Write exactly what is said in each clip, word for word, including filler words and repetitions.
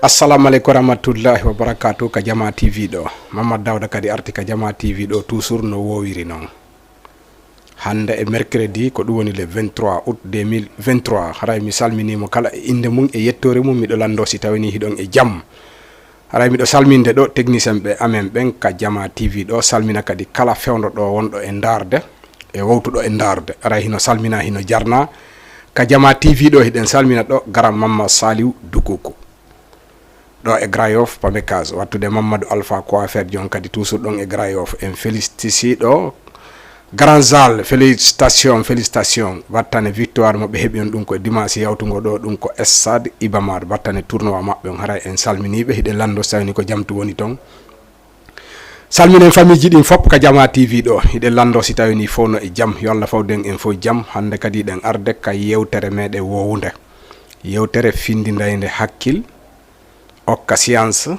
Assalamu aleykum warahmatullahi wabarakatu. Ka Jama T V ɗo, Mamadou Dawda kadi arti ka Jama T V ɗo, toujours no wowiri noon. Hannde e mercredi, ko ɗum woni le vingt-trois août deux mille vingt-trois. Haray mi salminiima kala e innde mum e yettoore mum. Miɗo lanndoo si tawii ni hiɗon e jam. Haray miɗo salminde ɗo technicien ɓe amen ɓen ka Jama T V ɗo, salmina kadi kala fewndo ɗo wonɗo e ndaarde e wowtuɗo e ndaarde. Haray hino salmina, hino jarna. Ka Jama T V ɗo, hiɗen salmina ɗo Garan Mamma Saliou Dukuku. Ɗo e Grand Yoff, Pamecas, wattude Mamadou Alpha Coiffeur, jon kadi toujours ɗon e Grand Yoff. En félicité ɗo Grand Zal, félicitation, félicitation. Battane victoire mo ɓe heɓi on, ɗum ko dimanche yawtungo ɗo, ɗum ko Stade Iba Mar, battane tournoi maɓɓe on. Haray en salminiiɓe, hiɗen lanndo so tawii ni ko jamtu woni ton. Salminen famiiji ɗin fof ka Jama T V ɗo. Hiɗen lanndo si tawii ni fof no e jam. Yo Allah fawden en fof jam. Hannde kadi hiɗen arde ka yewtere meɗen wowunde. Yewtere findindaynde hakkil, okka science,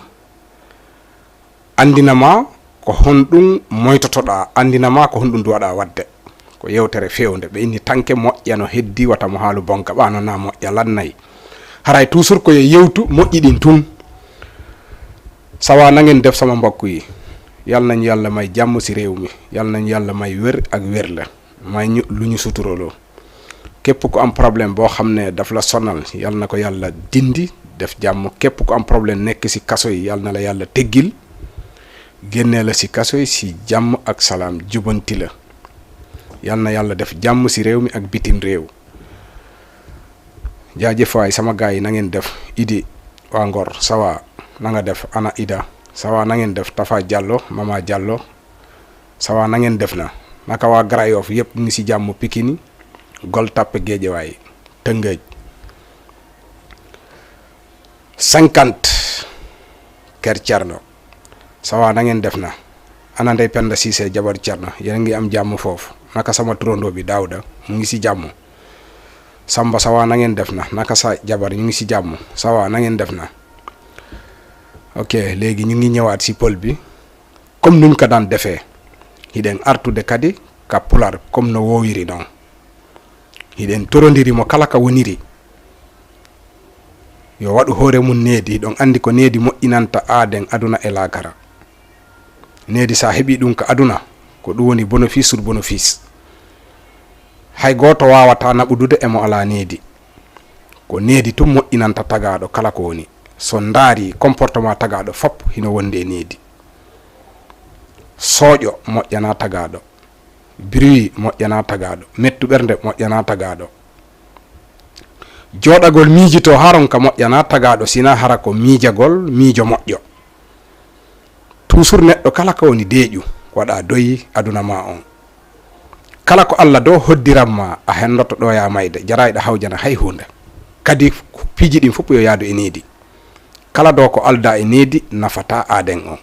anndina ma ko honɗum moytotoɗaa, anndina ma ko honɗum duwaɗaa waɗde. Ko yewtere fewnde. Ɓe inni tanke moƴƴa no heddi wata mo haalu bonka, ɓaano na moƴƴa lannay. Haray toujours ko yo yewtu moƴƴi ɗin tun. Sawa nangen def sama mbokk yi. Yal nañu Yàlla may jàmm ci réew mi. Yal nañu Yàlla may wér ak wérle. May ñu lu ñu suturaloo. Képp ku am problème boo xam ne daf la sonal, yal na ko Yàlla dindi, def jàmm. Képp ku am problème nekk ci kaso yi, yal na la Yàlla teggil, génnee la ci kaso yi ci jàmm ak salaam, jubanti la. Yal na Yàlla def jàmm ci réew mi ak bitim réew. Jaajëf waay sama gars yi, na ngeen def? Idi waa Ngor, ça va? Na nga def? Ana Ida, ça va? Na ngeen def? Tafa Diallo, Mama Diallo, ça va? Na ngeen def? Na naka waa Grand Yoff yépp? Ñu ngi ci jàmm? Pikini, Gueule Tapée, Guédiawaye, Tëngéej, cinquante, Kër Thierno, ça va? Na ngeen def? Na ana Ndey Penda Cissé, jabar Thierno? Yéen a ngi am jàmm foofu? Naka sama turandoo bi Daouda, mu ngi ci jàmm? Samba, ça va? Na ngeen def? Na naka sa jabar? Ñu ngi ci jàmm? Ça va? Na ngeen def? Na ok, léegi ñu ngi ñëwaat ci pël bi comme nuñ ko daan defee. Hiɗen artude kadi ka pular comme no woowiri noon. Hiɗen torondiri mo kala ka woniri, yo waɗu hoore mum needi. Hiɗon anndi ko needi moƴƴinanta aaden aduna e laakara. Needi, sa heɓii ɗum ka aduna, ko ɗum woni bénéfice sur bénéfice. Hay gooto waawataa naɓudude e mo alaa needi. Ko needi tun moƴƴinanta tagaaɗo kala ko woni. So ndaari comportement tagaaɗo fop, hino wondi e needi. Sooƴo moƴƴanaa tagaaɗo. Bruit moƴƴanaa tagaaɗo. Mettu ɓernde moƴƴanaa tagaaɗo. Jooɗagol miijitoo haron ka moƴƴanaa tagaaɗo, sinaa hara ko miijagol miijo moƴƴo. Toujours neɗɗo kala ka woni deeƴu, waɗa doyi aduna ma on. Kala ko Alla do hoddiran ma, a henndoto ɗo ya mayde, jarayɗo hawjana hay huunde. Kadi piiji ɗin fof yo yaadu e needi. Kala do ko alda e needi, nafataa aaden on.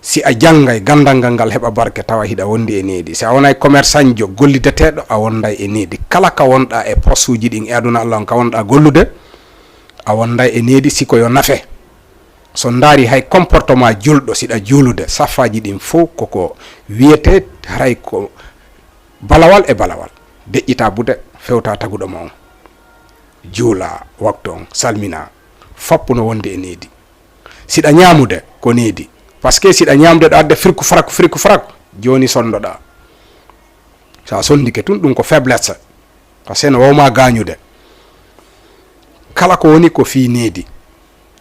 Si a janngay, ganndal ngal ngal heɓa barke, tawa hiɗa wondi e needi. Si a wonay commerçantjo gollideteeɗo, a wonday e needi. Kala ka wonɗa e posuuji ɗin e aduna Alla on ka wonɗa gollude, a wonday e needi si ko yo nafe. So ndaari hay comportement julɗo, siɗa juulude, saffaaji ɗin fof koko wiyetee haray ko balawal e balawal. Deƴƴitaa bude, fewtaa taguɗo ma on. Juulaa waktu on, salminaa. Fop no wondi e needi. Siɗa ñaamude, ko needi. Parce que siɗa ñaamude ɗo adde firku faraku, firku faraku, jooni sonndoɗaa. Sa sonndike tun, ɗum ko faiblesse. Parce que no wawma gaañude. Kala ko woni ko fii needi.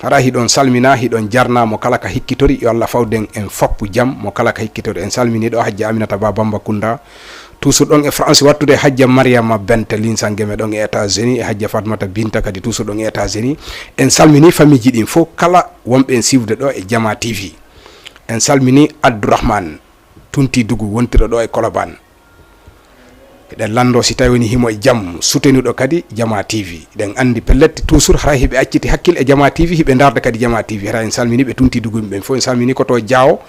Hara hiɗon salmina, hiɗon jarna mo kala ka hikkitori, yo Alla fawden en foppu jam, mo kala ka hikkitori. En salmini ɗo Hajja Aminata Ba Bamba Kunda, toujours ɗon e France, wattude Hajja Mariama Bente Linsa Ngeme ɗon e États-Unis, e Hajja Fatmata Binta kadi toujours ɗon e États-Unis. En salmini famiiji ɗin fof, kala wonɓe en suivde ɗo e Jama T V. En salmini Abdourahmane Tunti Dugu, wontirɗo ɗo e Colobane. Eɗen lanndo si tawi woni himo e jam, sutenuɗo kadi Jama T V. Eɗen anndi pellet toujours haray hiɓe acciti hakkil e Jama T V, hiɓe ndaarda kadi Jama T V. Haray en salmini ɓe Tunti Dugu ɓen fof, en salmini ko to Jaawo,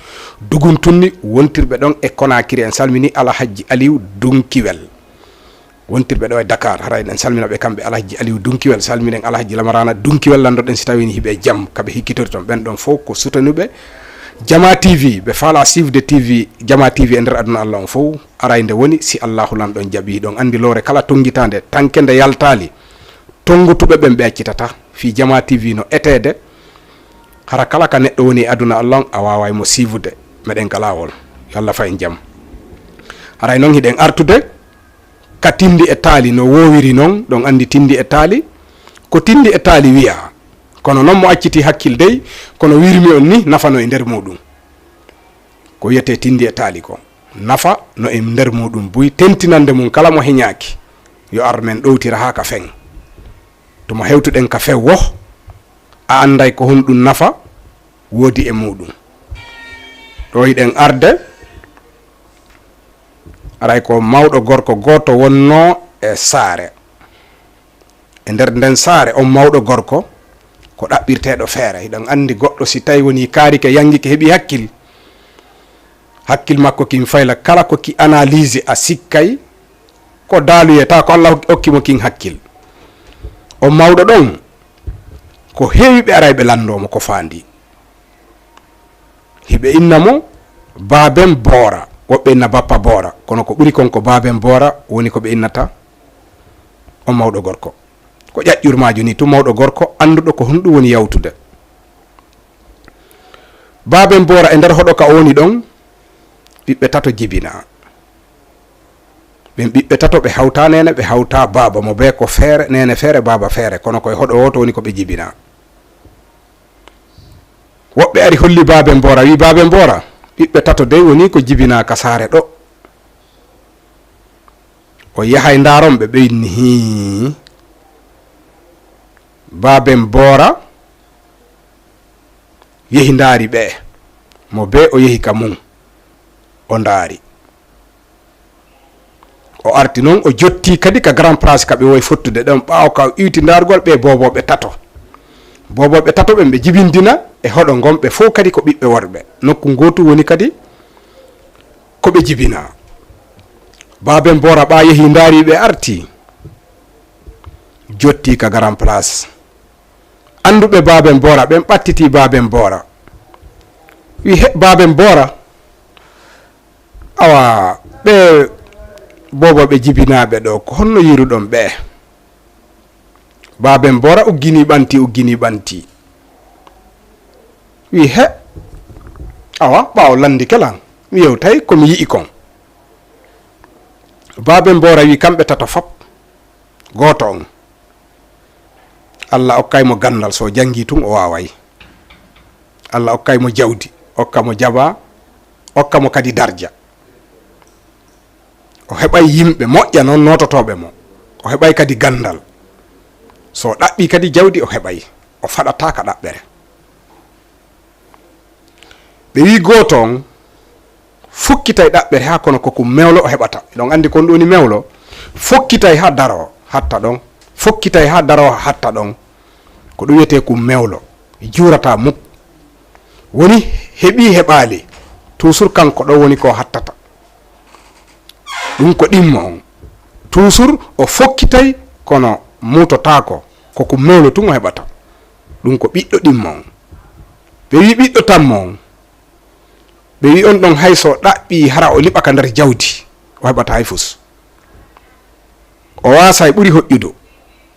Dugun Tunni, wontirɓe ɗon e Konakiri. En salmini Alhajji Aliou Dunkiwel, wontirɓe ɗo e Dakar. Haray en salmina ɓe kamɓe, Alhajji Aliou Dunkiwel, salminen Alhajji Lamarana Dunkiwel, lanndoɗen si tawi woni hiɓe e jam, kaɓe hikkitoto ton. Ɓen ɗon fof ko sutenuɓe Jama T V, ɓe faala suivde T V, Jama T V e nder aduna Alla on fof. Aray nde woni, si Allaahu Lanɗo on jaɓi, hiɗon anndi lowre kala tonngitaande, tanke nde yaltaali, tonngutuɓe ɓen ɓe accitata. Fii Jamaa T V no eteede, hara kala ka neɗɗo woni e aduna Allah on, a waaway mo siivude. Meɗen ka laawol. Yo Allah fa'en jam. Haray non hiɗen artude ka tindi e taali no woowiri non, ɗon anndi tindi e taali, ko tindi e taali wi'a. Kono non mo acciti hakkil dey, kono wirmi on ni nafa no e nder muuɗum. Ko wi'etee tindi e taali ko nafa no e nder muuɗum buy, tentinande mum kala mo heñaaki. Yo ar men ɗowtira haa ka feŋ. Tuma hewtuɗen ka few wo, a annday ko honɗum nafa woodi e muuɗum. Ɗo hiɗen arde, aray ko mawɗo gorko gooto wonnoo e saare. E nder nden saare, on mawɗo gorko ko ɗaɓɓirteeɗo feere. Hiɗon anndi goɗɗo si tawi woni kaarike, yangike, heɓi hakkil, hakkil makko kin fayla kala ko ki analyse a sikkay ko daaluyee, tawa ko Allah hokki mo kin hakkil. On mawɗo ɗon ko heewi ɓe aray ɓe lanndoo mo ko faandi. Hiɓe inna mo Baaben Boora, woɓɓe inna Bappa Boora, kono ko ɓuri kon ko Baaben Boora woni ko ɓe innata on mawɗo gorko. Ko ƴaƴƴurmaajo ni tun mawɗo gorko annduɗo ko honɗum woni yawtude. Baaben Boora e nder hoɗo ka o woni ɗon, ɓiɓɓe tato jibinaa. Ɓen ɓiɓɓe tato ɓe hawtaa neene, ɓe hawtaa baaba, mo bee ko feere, neene feere, baaba feere, kono ko e hoɗo wooto woni ko ɓe jibinaa. Woɓɓe ari holli Baaben Boora, wi'i, "Baaben Boora, ɓiɓɓe tato dey woni ko jibinaa ka saare ɗo." O yahay ndaaron ɓe, ɓe inni, "Hii, Baaben Boora yehi ndaari ɓe, mo bee o yehi ka mum, o ndaari." O arti non, o jotti kadi ka Grand Place ka ɓe wowi fottude ɗon, ɓaawo ka o iwti ndaargol ɓe boobooɓe tato. Boobooɓe tato ɓen ɓe jibindina e hoɗo ngon, ɓe fow kadi ko ɓiɓɓe worɓe. Nokku ngootu woni kadi ko ɓe jibinaa. Baaben Boora ɓaa yehi ndaari ɓe arti, jotti ka Grand Place. Annduɓe Baaben Boora ɓen ɓattitii Baaben Boora. Wi, "He, Baaben Boora, awa, ɓe boobo ɓe jibinaaɓe ɗo, ko honno yiruɗon ɓe?" Baaben Boora ugginii ɓanti, ugginii ɓanti. Wi, "He, awa, ɓaawo lanndike lan, mi yewtay ko mi yi'i kon." Baaben Boora wi, "Kamɓe tato fop, gooto on, Allah okkay mo ganndal, so o janngii tun o waaway. Allah okkay mo jawdi, okka mo jabaa, okka mo kadi darja. O heɓay yimɓe moƴƴa non noototooɓe mo. O heɓay kadi ganndal. So o ɗaɓɓii kadi jawdi, o heɓay. O faɗataa ka ɗaɓɓere." Ɓe wi'i, "Gooto on fokkitay ɗaɓɓere haa kono ko kum mewlo o heɓata." Hiɗon anndi ko honɗum woni mewlo? Fokkitay haa daroo, hatta ɗon. Fokkitay haa daroo, hatta ɗon. Ko ɗum wi'etee kum mewlo. Juurataa muk. Woni heɓii heɓaali, toujours kanko ɗon woni ko hattata. Ɗum ko ɗimmo on. Toujours o fokkitay, kono muutotaako. Ko ko mewlo tun o heɓata. Ɗum ko ɓiɗɗo ɗimmo on. Ɓe wi ɓiɗɗo tammo on. Ɓe wi on ɗon hay so ɗaɓɓi hara o liɓa ka nder jawdi, o heɓata hay fus. O waasay ɓuri hoƴƴudu.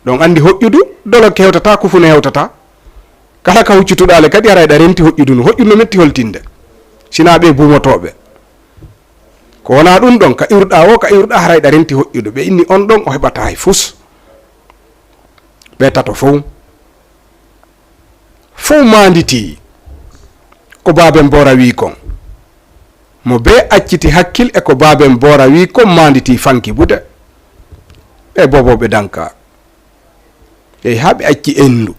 Ɗon anndi hoƴƴudu, dolokke hewtata, kufune hewtata. Kala ka huccutuɗaa le kadi, haray ɗa renti hoƴƴudu ndu. Hoƴƴudu no metti holtinde. Sinaa ɓe buumotooɓe. Ko wonaa ɗum ɗon, ka iwruɗaa wo, ka iwruɗaa, haray ɗa renti hoƴƴudu. Ɓe inni on ɗon, o heɓata hay fus. Ɓe tato fow. Fow maanditii ko Baaben Boora wii kon. Mo bee acciti hakkil e ko Baaben Boora wii kon, maanditii fanki bude. Ɓe boobooɓe danka. Ɓe haa ɓe acci enndu.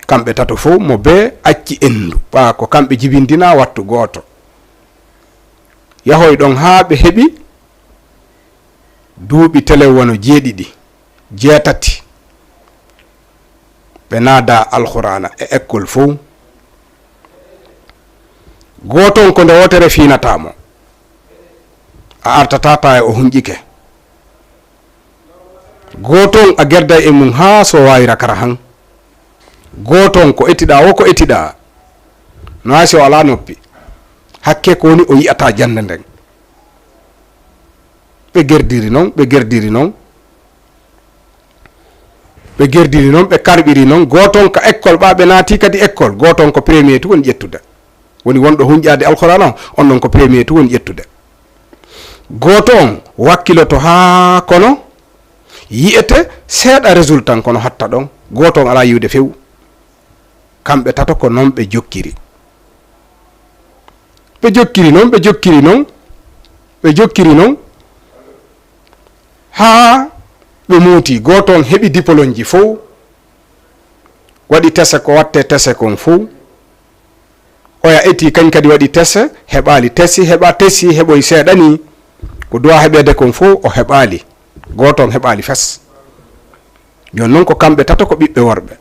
Kamɓe tato fow mo bee acci enndu. Ɓaa ko kamɓe jibindinaa wattu gooto. Yahoy ɗon haa ɓe heɓi duuɓi telen wano jeeɗiɗi, jeetati. Ɓe naadaa Alqur'aana e ekkol fow. Gooto on ko nde wootere fiinataa mo. A artataa taa o hunƴike. Gooto on a gerday e mum haa so waawira kara han. Gooto on ko etiɗaa wo ko etiɗaa. No hay si o alaa noppi. Hakke ko woni o yi'ataa jannde nden. Ɓe gerdiri non, ɓe gerdiri non. Ɓe gerdiri noon, ɓe karɓiri noon. Gooto on ka école, ɓa ɓe naati kadi école, gooto on ko premier tun woni ƴettude. Woni wonɗo hunƴaade Alqur'aana on, on ɗon ko premier tun woni ƴettude. Gooto on wakkiloto haa kono yi'ete seeɗa résultat, kono hatta ɗon. Gooto on alaa yi'ude few. Kamɓe tato ko noon ɓe jokkiri. Ɓe jokkiri noon, ɓe jokkiri noon, ɓe jokkiri noon, haa ɓe muuti. Gooto on heɓi diplômeji fow, waɗi tese ko watte tese kon fow. Oya eti kañ kadi waɗi tese, heɓaali tesi, heɓa tesi, heɓoy seeɗa ni. Ko duwa heɓeede kon fow, o heɓaali. Gooto on heɓaali fes. Jooni noon ko kamɓe tato ko ɓiɓɓe worɓe.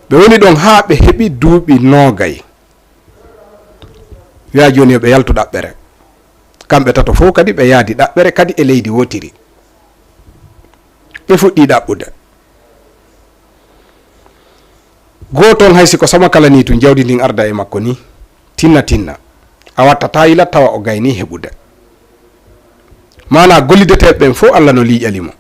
Ɓe woni ɗon haa ɓe heɓi duuɓi noogay. Wi'a jooni yo ɓe yaltu ɗaɓɓere. Kamɓe tato fow kadi ɓe yaadi ɗaɓɓere kadi e leydi wootiri. Ɓe fuɗɗi ɗaɓɓude. Gooto on hay si ko sama kala ni tun jawdi ndin arda e makko ni, tinna tinna. A wattata yila tawa o gayni heɓude. Maanaa gollideteeɓe ɓen fow Alla no liiƴali mo.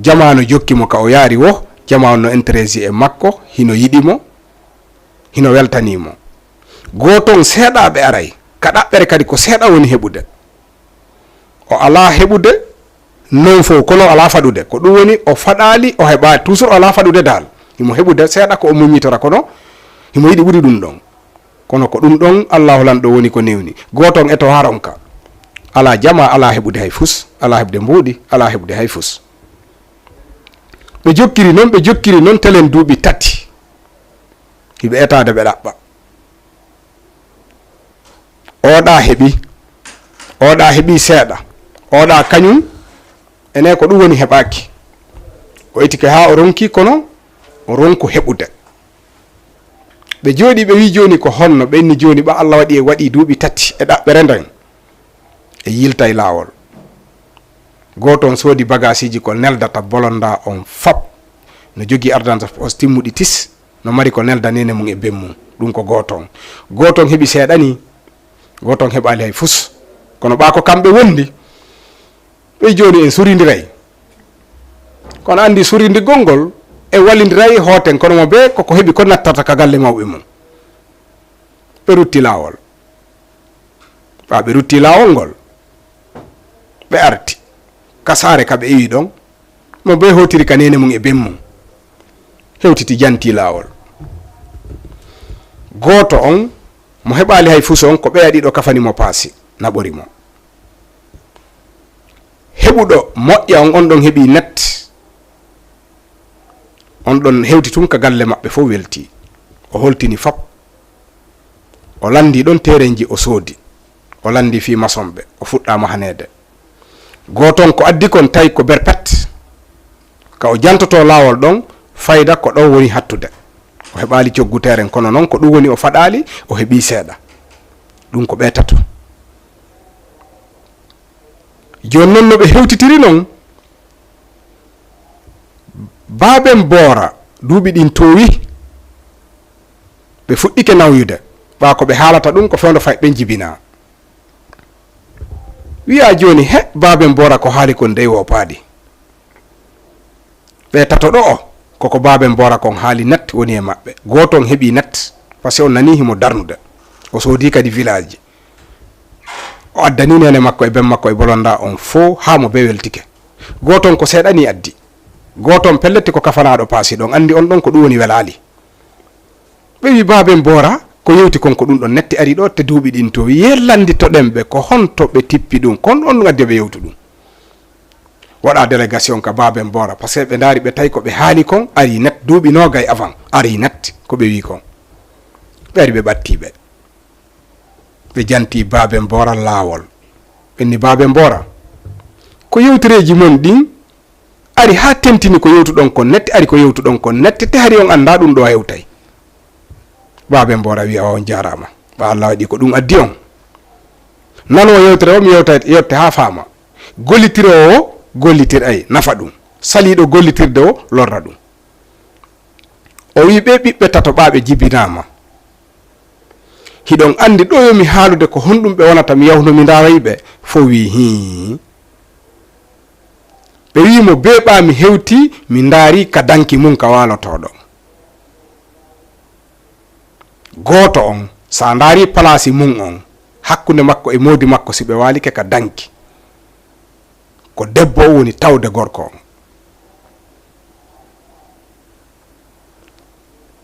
Jamaa no jokki mo ka o yaari wo, jamaa on no intéressé e makko, hino yiɗi mo, hino weltanii mo. Gooto on seeɗaaɓe aray, ka ɗaɓɓere kadi ko seeɗa woni heɓude. O alaa heɓude non fow, kono o alaa faɗude. Ko ɗun woni o faɗaali, o heɓaali. Toujours o alaa faɗude dal. Himo heɓude seeɗa ko o muññitora, kono himo yiɗi ɓuri ɗun ɗon. Kono ko ɗun ɗon Allaahu lanɗo woni ko newni. Gooto on eto haa ronka. Alaa jamaa, alaa heɓude hay fus, alaa heɓude mbuuɗi, alaa heɓude hay fus. Ɓe jokkiri non, ɓe jokkiri non telen duuɓi tati. Hiɓe etaade ɓe ɗaɓɓa. Oɗa heɓi, oɗa heɓi seeɗa, oɗa kañun, ene ko ɗun woni heɓaaki. O etike haa o ronki, kono o ronku heɓude. Ɓe jooɗi, ɓe wi, "Jooni ko honno?" Ɓe inni, "Jooni ɓa Allah waɗi, e waɗi duuɓi tati e ɗaɓɓere nden, e yiltay laawol." Gooto on soodi bagaasiji ko neldata bolonda on fop. No jogii ardansa o timmuɗi tis, no mari ko nelda neene mum e ben mum. Ɗun ko gooto on. Gooto on heɓi seeɗa ni, gooto on heɓaali hay fus. Kono ɓa ko kamɓe wondi, ɓe jooni en surindiray. Kono anndi surindigol ngol e wallindiray hooten, kono mo bee ko ko heɓi ko nattata ka galle mawɓe mum. Ɓe rutti laawol. Ɓa ɓe rutti laawol ngol, ɓe arti ka saare ka ɓe iwi ɗon, mo bee hootiri ka neene mum e ben mum. Hewtiti janti laawol. Gooto on mo heɓaali hay fus on, ko ɓeya ɗiɗo kafani mo paasi, naɓori mo. Heɓuɗo moƴƴa on, on ɗon heɓi net. On ɗon hewti tun ka galle maɓɓe fow welti. O holtini fop. O landi ɗon terenji o soodi. O landi fii masonɓe. O fuɗɗa mahaneede. Gooto on ko addi kon tawi ko berpet. Ka o jantoto laawol ɗon, fayda ko ɗon woni hattude. O heɓaali coggu teren, kono non ko ɗun woni o faɗaali, o heɓi seeɗa. Ɗun ko ɓe tato. Jooni non no ɓe hewtitiri non, Baaben Boora duuɓi ɗin toowi. Ɓe fuɗɗike nawyude. Ɓa ko ɓe haalata ɗun ko fewndo fay ɓen jibinaa. Wi'a jooni, he, Baaben Boora ko haali kon dey woopaali. Ɓe tato ɗo'o, koko Baaben Boora kon haali net woni e maɓɓe. Gooto on heɓi net, parce que on nanii himo darnude. O soodi kadi village. O addani neene makko e ben makko e bolonda on fow haa mo bee weltike. Gooto on ko seeɗa ni addi. Gooto on pelletti ko kafanaaɗo paasi ɗon, anndi on ɗon ko ɗun woni welaali. Ɓe wi, "Baaben Boora, ko yewti kon ko ɗun ɗon netti ari ɗo, te duuɓi ɗin to wi, ye lannditoɗen ɓe, ko honto ɓe tippi ɗun?" Kon on ɗun addi ɓe yewtu ɗun. Waɗa délégation ka Baaben Boora, parce que ɓe ndaari, ɓe tawi ko ɓe haali kon ari net, duuɓi noogay avant, ari net ko ɓe wi kon. Ɓe ari, ɓe ɓatti ɓe. Ɓe janti Baaben Boora laawol. Ɓe inni, "Baaben Boora, ko yewtereeji mon ɗin ari haa tentini ko yewtuɗon kon netti, ari ko yewtuɗon kon netti, te hari on anndaa ɗun ɗo hewtay." Baaben Boora wi'a, "On jaaraama. Ɓa Allah waɗi ko ɗun addi on. Nanoowo yewtere o, mi yewtay, yewte haa faama. Gollitiroowo o, gollitir ay, nafa ɗun. Saliiɗo gollitirde o, lorra ɗun." O wi, "Ɓe ɓiɓɓe tato ɓa ɓe jibinaama. Hiɗon anndi ɗo yo mi haalude ko honɗun ɓe wonata, mi yahuno mi ndaaroyi ɓe?" Fow wi, "Hii." Ɓe wi'i mo, "Beeɓaa mi hewtii, mi ndaarii ka danki mum ka waalotoo ɗon." Gooto on, si a ndaarii palaasi mum on, hakkunde makko e moodi makko, si ɓe waalike ka danki, ko debbo on woni tawde gorko on.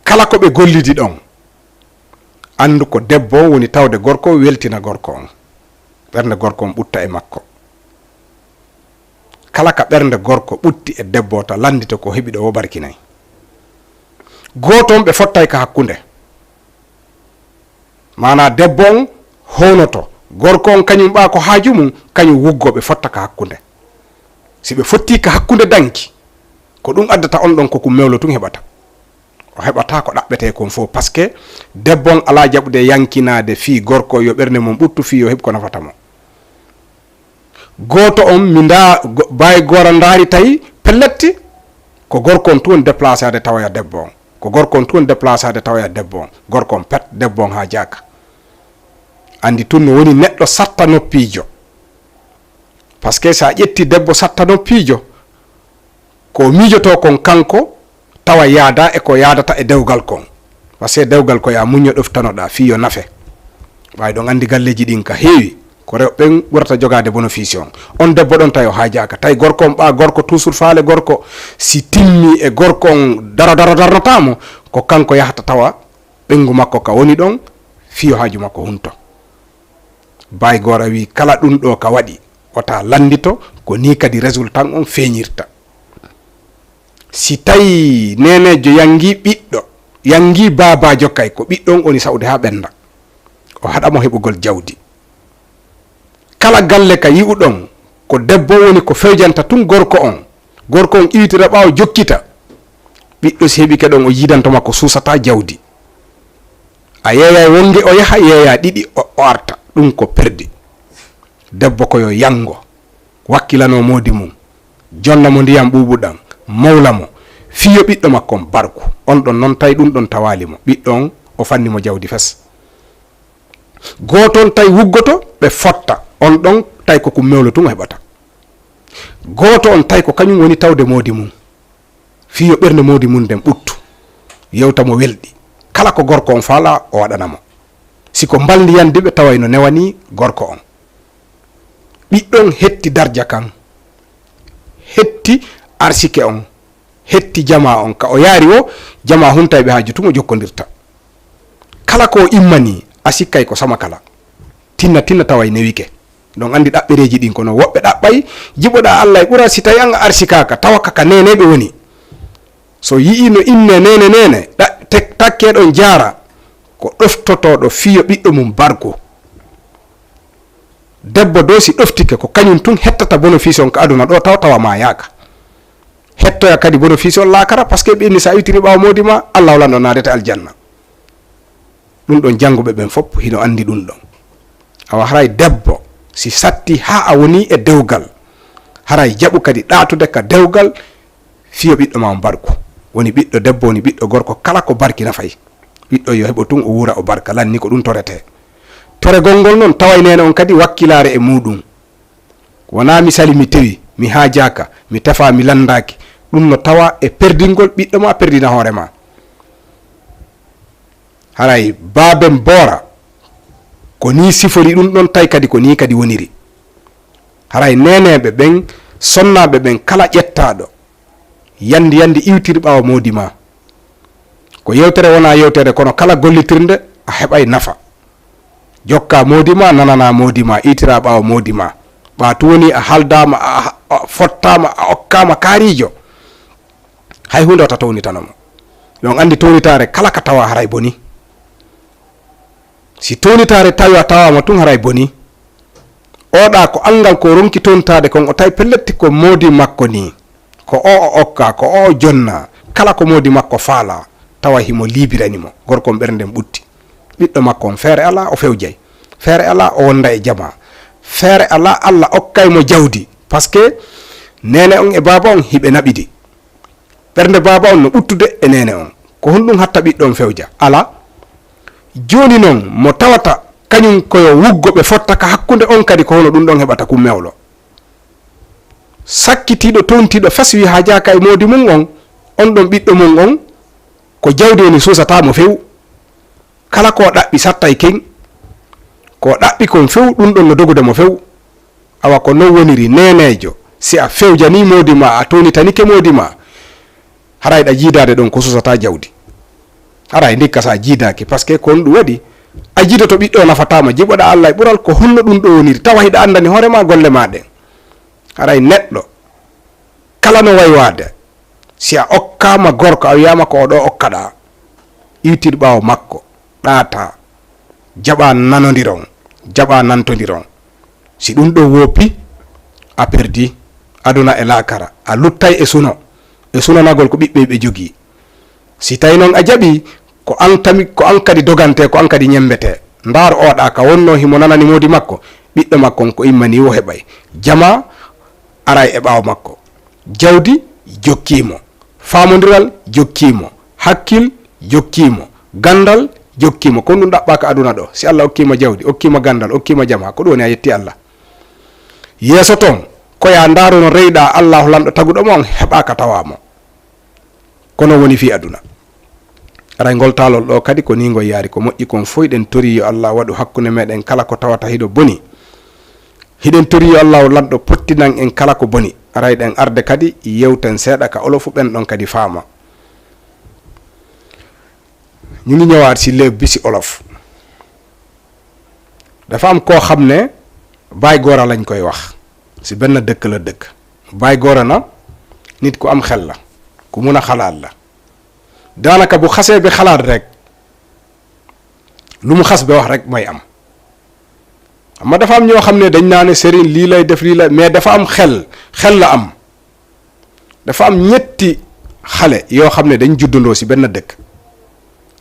Kala ko ɓe gollidi ɗon, anndu ko debbo on woni tawde gorko on, weltina gorko on. Ɓernde gorko on ɓutta e makko. Kala ka ɓernde gorko ɓutti e debbo, ta lanndito ko heɓi ɗo wo barkinay. Gooto on ɓe fottay ka hakkunde. Maanaa debbo on hownoto, gorko on kañum ɓaa ko haaju mum, kañum wuggo ɓe fotta ka hakkunde. Si ɓe fottii ka hakkunde danki, ko ɗum addata on ɗon ko kum mewlo tun heɓata. O heɓataa ko ɗaɓɓetee kon fof, parce que debbo on alaa jaɓude yankinaade fii gorko yo ɓernde mum ɓuttu fii yo heɓ ko nafata mo. Gooto on mi ndaa, go-, Baay Goora ndaari tawi pelletti, ko gorko on tun woni déplaçaade tawoya debbo on. Ko gorko on tun woni déplaçaade tawoya debbo on. Gorko on pet, debbo on haajaaka. Anndi tun no woni neɗɗo satta noppiijo. Parce que si a ƴetti debbo satta noppiijo, ko miijotoo kon kanko, tawa yaada e ko yaadata e dewgal kon. Parce que dewgal ko yaa muñño ɗoftanoɗaa fii yo nafe. Ɓay ɗon anndi galleeji ɗin ka heewi, ko rewɓe ɓen ɓurata jogaade bénéfice on. On debbo ɗon tawi o haajaaka, tawi gorko on ɓaa gorko, toujours faale gorko, si timmi e gorko on daro daro darnotaa mo, ko kanko yahata tawa ɓenngu makko ka woni ɗon, fii yo haaju makko hunto. Baay Goora wi'i, kala ɗun ɗoo ka waɗi, wota lanndito, ko nii kadi résultat on feeñirta. Si tawi neeneejo yanngii ɓiɗɗo, yanngii baabaajo kay, ko ɓiɗɗo on woni sa'ude haa ɓennda. O haɗa mo heɓugol jawdi. Kala galle ka yi'uɗon, ko debbo woni ko fewjanta tun gorko on. Gorko on iwtira ɓaawo jokkita. Ɓiɗɗo si heɓike ɗon, o yiidanto ma ko suusataa jawdi. A yeeyay wonnge o yaha, yeeya ɗiɗi o, o arta. Ɗun ko perdi. Debbo ko yo yanngo, wakkilano moodi mum, jonna mo ndiyam ɓuuɓuɗam, mawla mo, fii yo ɓiɗɗo makko on barku. On ɗon non tawi ɗun ɗon tawaali mo. Ɓiɗɗo on, o fanni mo jawdi fes. Gooto on tawi wuggoto, ɓe fotta. On ɗon tawi ko kum mewlo tun o heɓata. Gooto on tawi ko kañum woni tawde moodi mum. Fii yo ɓernde moodi mum nden ɓuttu. Yewta mo welɗi. Kala ko gorko on faala, o waɗana mo. Si ko mbalndi yandi ɓe taway no newani gorko on. Ɓiɗɗo on hetti darja kan. Hetti arsike on. Hetti jamaa on. Ka o yaari wo, jamaa huntay ɓe haaju tun o jokkondirta. Kala ko o immani, a sikkay ko sama kala. Tinna, tinna taway newike. Ɗon anndi ɗaɓɓereeji ɗin, kono woɓɓe ɗaɓɓay, jiɓoɗaa Alla e ɓura, si tawi an a arsikaaka, tawa ka, ka neeneeɓe woni. So yi'ii no innee neene, neene, ɗa-, tek-, takkee ɗon jaara, ko ɗoftotooɗo fii yo ɓiɗɗo mum barku. Debbo doo si ɗoftike, ko kañum tun hettata bénéfice on ka aduna ɗoo, tawa, tawa maayaaka. Hettoya kadi bénéfice on laakara, parce que ɓe inni sa iwtiri ɓaawo moodi ma, Alla holan ɗo naadete aljanna. Ɗun ɗon jannguɓe ɓen fof hino anndi ɗun ɗon. Awa haray debbo, si satti haa a woni e dewgal, haray jaɓu kadi ɗaatude ka dewgal, fii yo ɓiɗɗo ma on barku. Woni ɓiɗɗo debbo, woni ɓiɗɗo gorko, kala ko barki nafay. Ɓiɗɗo yo heɓo tun o wuura o barka, lanni ko ɗun toretee. Toregol ngol non taway neene on kadi wakkilaare e muuɗum. Wonaa mi sali mi tewi, mi haajaaka, mi tefaa mi lanndaaki. Ɗun no tawa e perdingol ɓiɗɗo ma, perdina hoore ma. Haray baaben boora, ko nii sifori ɗun ɗon, tawi kadi ko nii kadi woniri. Haray neeneeɓe ɓen, sonnaaɓe ɓen, kala ƴettaaɗo, yandi yandi iwtir ɓaawo moodi ma. Ko yewtere wonaa yewtere, kono kala gollitirnde, a heɓay nafa. Jokkaa moodi ma, nananaa moodi ma, iwtiraa ɓaawo moodi ma. Ɓaa tun woni a haldaama, a, a, a fottaama, a okkaama kaariijo. Hay huunde wota townitano mo. Yo on anndi townitaare kala ka tawa haray boni. Si townitaare tawi a tawaama tun haray boni. Oɗa ko anngal ko ronki towntaade kon, o tawi pelletti ko moodi makko nii. Ko o o okka, ko o o jonna. Kala ko moodi makko faala, tawa himo liibirani mo. Gorko on ɓernde nden ɓutti. Ɓiɗɗo makko on feere alaa o fewjay. Feere alaa o wonda e jamaa. Feere alaa Alla okkay mo jawdi. Parce que neene on e baaba on hiɓe naɓidi. Ɓernde baaba on no ɓuttude e neene on. Ko honɗun hatta ɓiɗɗo on fewja? Alaa. Jooni non, mo tawata kañun ko yo wuggo ɓe fotta ka hakkunde on kadi, ko hono ɗun ɗon heɓata kun mewlo? Sakkitiiɗo, towntiiɗo fes wi haajaaka e moodi mum on, on ɗon ɓiɗɗo mum on, ko jawdi woni suusataa mo few. Kala ko ɗaɓɓi sattay ken. Ko ɗaɓɓi kon few, ɗum ɗon no dogude mo few. Awa ko non woniri, neeneejo, si a fewjanii moodi ma, a townitanike moodi ma, haray ɗa jiidaade ɗon ko suusataa jawdi. Haray ndikka so a jiidaaki, parce que ko on ɗum waɗi, a jiidoto ɓiɗɗo o nafataa ma, jiɓoɗaa Allah e ɓural, ko honno ɗum ɗo woniri? Tawa hiɗa anndani hoore ma golle ma ɗen. Haray neɗɗo, kala no waywaade, si a okkaama gorko, a wiyaama ko o ɗo okkaɗaa, iwtir ɓaawo makko, ɗaata, jaɓa nanondiron, jaɓa nantondiron. Si ɗum ɗo woppi, a perdi aduna e laakara, a luttay e suno, e sunanagol ko ɓiɓɓe ɓe jogii. Si tawi noon a jaɓi, ko an tami, ko an kadi dogante, ko an kadi ñemmbete. Ndaar oɗa ka wonno himo nanani moodi makko, ɓiɗɗo makko on ko immani o heɓay. Jama aray e ɓaawo makko. Jawdi jokkii mo. Faamondiral jokkii mo. Hakkil jokkii mo. Ganndal jokkii mo. Ko ɗum ɗaɓɓaaka aduna ɗo. Si Allah okkii ma jawdi, okkii ma ganndal, okkii ma jama, ko ɗum woni a yetti Allah. Yeeso toon, ko yaa ndaaru no reyɗaa Allaahu Lanɗo taguɗo mo on heɓaaka tawaa mo. Kono woni fii aduna. Aray ngol taalol ɗo kadi ko nii ngol yaari, ko moƴƴi kon fof hiɗen torii yo Allah waɗu hakkunde meɗen kala ko tawata hiɗo boni. Hiɗen torii yo Allah lanɗo pottinan en kala ko boni. Aray ɗen arde kadi yewten seeɗa ka olofu ɓen ɗon kadi faama. Ñu ngi ñëwaat si léeb bi si olof. Dafa am koo xam ne Baay Gora lañ koy wax, si benn dëkk la dëkk. Baay Gora na nit ku am xel la, ku mun a xalaat la. Daanaka bu xasee bi xalaat rek, lu mu xas ba wax rek mooy am. Xam nga dafa am ñoo xam ne dañ naa ne sëriñ lii lay def, lii la, mais dafa am xel, xel la am. Dafa am ñetti xale yoo xam ne dañ juddandoo si benn dëkk.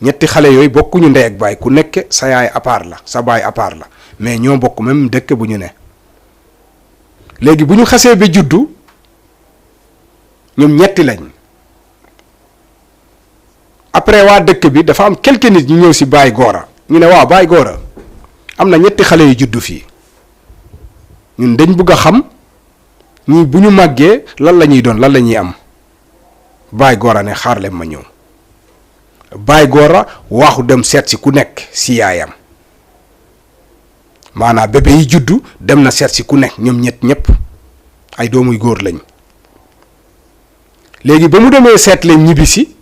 Ñetti xale yooyu bokkuñu ndey ak baay, ku nekk sa yaay à part la, sa baay à part la, mais ñoo bokk même dëkk bu ñu ne. Léegi bu ñu xasee ba juddu, ñoom ñetti lañ. Après, waa dëkk bi, dafa am quelques nit ñu ñëw si Baay Gora, ñu ne, "Waaw, Baay Gora, am na ñetti xale yu juddu fii, ñun dañ bugg a xam ñii bu ñu màggee lan la ñuy doon, lan la ñuy am." Baay Gora ne, "Xaar leen ma ñëw." Baay Gora waxu dem seet si ku nekk si yaayam, maanaam bébé yi juddu, dem na seet si ku nekk, ñoom ñett ñëpp ay doomuy góor lañ. Léegi ba mu demee seet leen ñibbisi,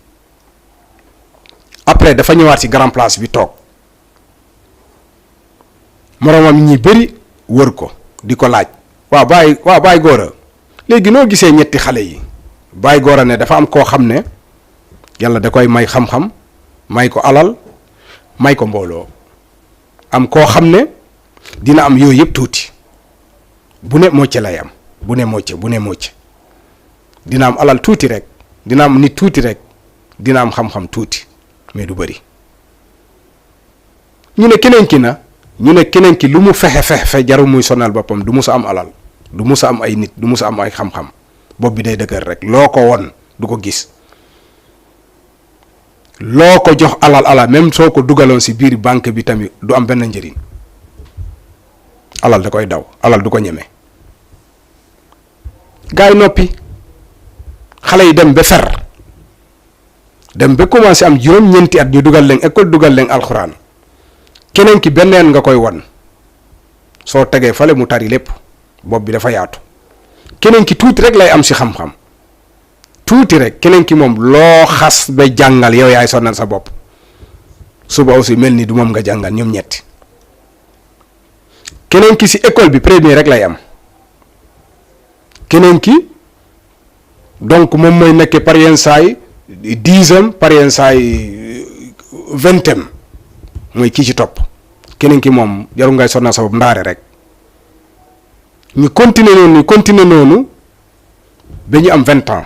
après dafa ñëwaat si grand place bi toog. Moroomam ñi bëri wër ko, di ko laaj, "Waaw Baay, waaw Baay Gora, léegi noo gisee ñetti xale yi?" Baay Gora ne dafa am koo xam ne Yàlla da koy may xam-xam, may ko alal, may ko mbooloo. Am koo xam ne dina am yooyu yëpp tuuti. Bu ne mocce lay am, bu ne mocce, bu ne mocce. Dina am alal tuuti rek, dina am nit tuuti rek, dina am xam-xam tuuti, mais du bëri. Ñu ne keneen ki na, ñu ne keneen ki lu mu fexe, fexe, fexe, jarul muy sonal boppam, du mus a am alal, du mus a am ay nit, du mus a am ay xam-xam. Bopp bi day dëgër rek, loo ko won, du ko gis. Loo ko jox alal, alal, même soo ko dugaloon si biir banque bi tamit, du am benn njëriñ. Alal da koy daw, alal du ko ñeme. Gaay noppi, xale yi dem ba fer, dem ba commencé am juróom-ñeenti at, ñu dugal leen école, dugal leen alxuraan. Keneen ki benn yoon nga koy won, soo tegee fale mu tari lépp, bopp bi dafa yaatu. Keneen ki tuuti rek lay am si xam-xam, tuuti rek. Keneen ki moom loo xas ba jàngal, yow yaay sonnal sa bopp. Suba aussi mel ni du moom nga jàngal, ñoom ñetti. Keneen ki si école bi premier rek lay am. Keneen ki, donc, moom mooy nekk par yenn saay dixième, par yenn saay vingtième, mooy kii ci topp. Keneen ki moom jarul ngay sonnal sa bopp, ndaare rek. Ñu continuer noonu, ñu continuer noonu ba ñu am vingt ans.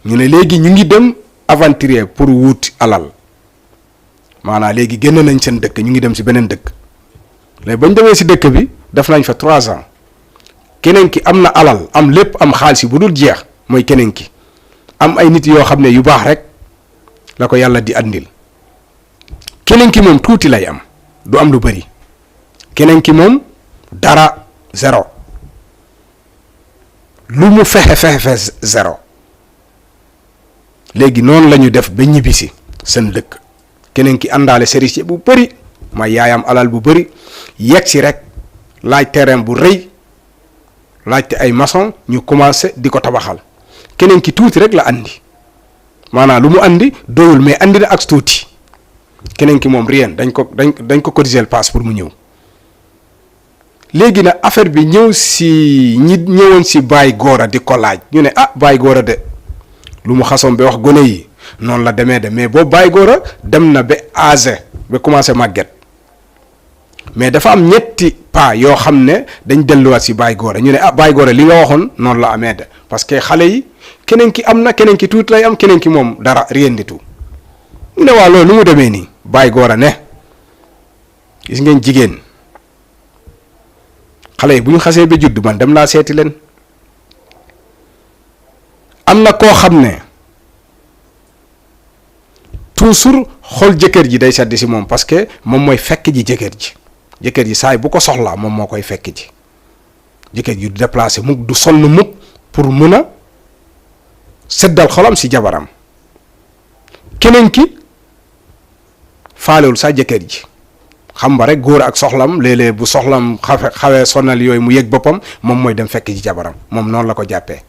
Ñu ne léegi ñu ngi dem aventurier pour wut alal. Maanaam léegi génn nañ seen dëkk, ñu ngi dem si beneen dëkk. Léegi bañ demee si dëkk bi, def nañ fa trois ans. Keneen ki am na alal, am lépp, am xaalis bu dul jeex, mooy keneen ki. Am ay nit yoo xam ne yu baax rek la ko Yàlla di andil. Keneen ki moom tuuti lay am, du am lu bari. Keneen ki moom dara, zéro. Lu mu fexe, fexe, fexe, zéro. Léegi noonu la ñu def ba ñibbisi seen dëkk. Keneen ki àndaale serisiye bu bëri, may yaayam alal bu bëri, yegg si rek, laaj terrain bu rëy, laajte ay maçon, ñu commencé di ko tabaxal. Keneen ki tuuti rek la andi, maanaam lu mu andi doyul, mais andi na ak tuuti. Keneen ki moom, rien, dañ ko, dañ, dañ ko cotiser pass pour mu ñëw. Léegi nag, affaire bi ñëw si ñi ñëwoon si Baye Gora di ko laaj, ñu ne, ah, Baye Gora de, lu mu xasoon ba wax gone yi, noonu la demee de. Mais boobu Baye Gora dem na ba âgé, ba commencé màgget. Mais dafa am ñetti paa yoo xam ne dañ delluwaat si Baye Gora, ñu ne, ah, Baye Gora, li nga waxoon, noonu la amee de. Parce que xale yi, keneen ki am na, keneen ki tuuti lay am, keneen ki moom dara, rien du tout. Ñu ne, waaw, loolu nu mu demee nii? Baye Gora ne, gis ngeen jigéen, xale yi bu ñu xasee ba judd, man dem naa seeti leen. Am na koo xam ne toujours xol jëkkër ji day sedd si moom, parce que moom mooy fekk ji jëkkër ji. Jëkkër ji, saay bu ko soxlaa, moom moo koy fekk ji. Jëkkër ji du déplacé mukk, du sonn mukk pour mun a seddal xolam si jabaram. Keneen ki faalewul sax jëkkër ji. Xam nga rek, góor ak soxlam, léeg-léeg bu soxlam xafe-, xawee sonal yooyu, mu yëg boppam, moom mooy dem fekk ji jabaram. Moom noonu la ko jàppee.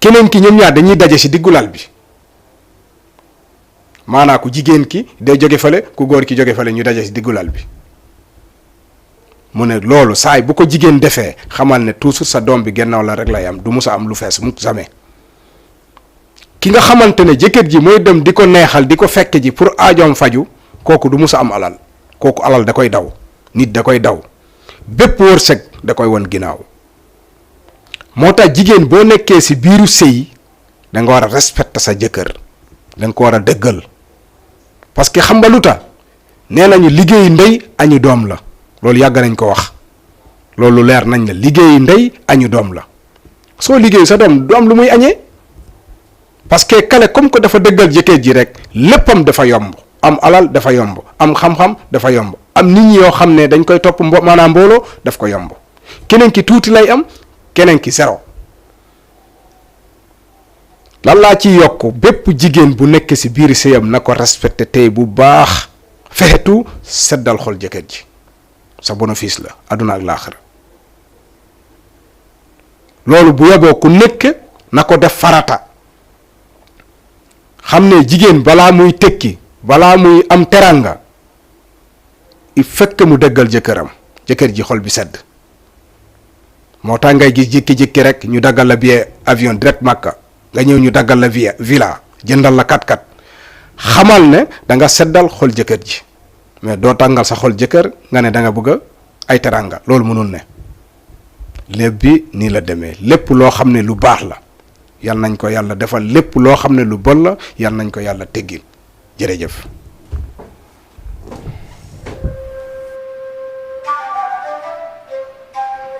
Keneen ki, ñoom ñaar dañuy daje si diggu lal bi. Maanaa ku jigéen ki day jóge fële, ku góor ki jóge fële, ñu daje si diggu lal bi. Mu ne loolu, saay bu ko jigéen defee, xamal ne toujours sa doom bi gennaaw la rek lay am, du mus a am lu fees mukk, jamais. Ki nga xamante ne jëkkër ji mooy dem di ko neexal, di ko fekk ji pour aajoom faju, kooku du mus a am alal. Kooku alal da koy daw, nit da koy daw, bépp wërsëg da koy won ginnaaw. Moo tax jigéen, boo nekkee si biiru sëy, da nga war a respecter sa jëkkër, da nga ko war a dëggal. Parce que xam nga lu tax? Nee nañu liggéeyu ndey añu doom la. Loolu yàgg nañ ko wax. Loolu leer nañ la, liggéeyu ndey añu doom la. Soo liggéeyu, sa doom du am lu muy añee. Parce que kale, comme que dafa dëggal jëkkër ji rek, léppam dafa yomb. Am alal dafa yomb, am xam-xam dafa yomb, am nit ñi yoo xam ne dañ koy topp mbo-, maanaam mbooloo, daf ko yomb. Keneen ki tuuti lay am, keneen ki zéro. Lan laa ci yokk? Bépp jigéen bu nekk si biir sëyam, na ko respecté tey bu baax, fexetu seddal xol jëkkër ji. Sa bénéfice la, àdduna ak laaxira. Loolu, bu yeboo ku nekk na ko def farata. Xam ne jigéen, balaa muy tekki, balaa muy am teranga, il faut que mu dëggal jëkkëram, jëkkër ji xol bi sedd. Moo tax ngay gis jékki-jékki rek ñu daggal la billet avion direct Makka, nga ñëw ñu daggal la via-, villa, jëndal la quatre-quatre. Xamal ne da nga seddal xol jëkkër ji, mais doo tàngal sa xol jëkkër nga ne da nga bëgg ay teranga. Loolu mënul ne. Lépp bi nii la demee. Lépp loo xam ne lu baax la, yal nañ ko Yàlla defal. Lépp loo xam ne lu bon la, yal nañ ko Yàlla teggil. Jërëjëf.